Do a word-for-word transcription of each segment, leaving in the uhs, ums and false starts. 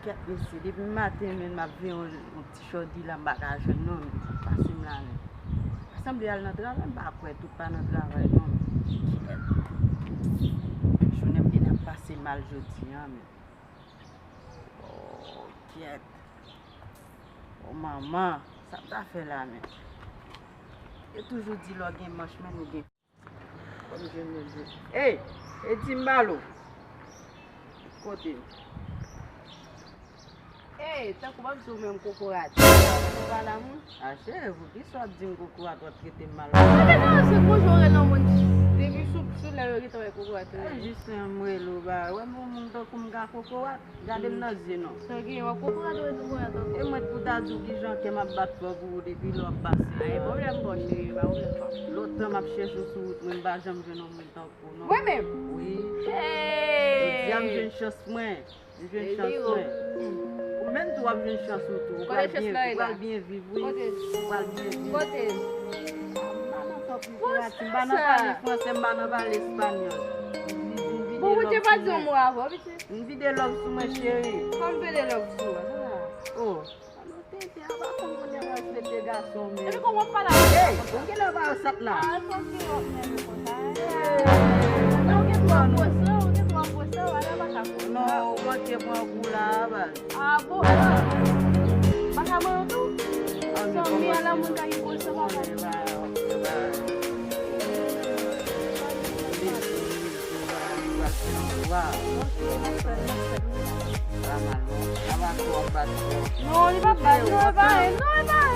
Kèt mesye, depi maten menm m ap veye yon, yon ti chòdi la, m pa ka jwenn non, men. Pase m la menm. Sanble al nan travay, m pa kwè tout pa nan travay non, men. Kèt. Jounen m genlè ap pase mal jodi a, men. Oh, kèt. Oh, manman, sa m ta fè la, men. Yo toujou di lè w gen manch, men nou gen. Fò m jwenn yon djòb. Ey, Edi m balo. Kote m? Ey, tankou w ap di w menm kokorat. Ou pa la moun? A cheri, poukisa w ap di m kokorat, w ap trete m mal? Sa te ka se konjou rele yon moun depi sou, sou lè yo gentan wè kokorat. Ey, jis lè m rele w ba, wè m yon moun tankou m ka kokorat. Gade m nan zye non. Sa gen, w ap kokorat, w ap kokorat ankò. E mwen t pou ta di w kijan kè m ap bat fò pou ou depi lè w ap pase. Pa gen pwoblèm, bò cheri, pa pwoblèm, pa. Lontan m ap chèche w sou wout mwen, m pa janm jwenn yon moun tankou w non. Mwen menm? Wi. Hey! Jodi a m jwenn chans mwen. M jwenn chans mwen. Ou menm tou w ap jwenn chans ou tou. Ou pral byen, ou pral byen viv, wi. Ou pral byen viv. Kote? M pa nan tankou kokorat, m pa nan pale fransè, m pa nan pale espanyòl. M vide lòv sou mwen. Bon, Bondye pa di yon mo avè w, pitit. M vide love sou mwen, cheri. Kòm vide love sou mwen, sa. Oh. Ano tenten, apa fòm konnen mwen respecte gason, men. Epi kòman w ap pale avè l konsa? Hey, ou genlè pa yo sat la. Ah, santi w ap nève konsa. Hey, non, ou gen twa pwosè, ou gen twa pwosè, ou ale pa ka pwosè. Non, ou manke pran kou la, baz. Ah, bon? Pa ka mwen tou? Ah, men sanmi kòman a la moun ka gen pwosè, papa. Non, li pa bat, non, e pa, non,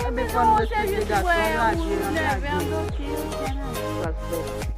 e pa, non, se jis mwen, ou nève an, ok, ok, non.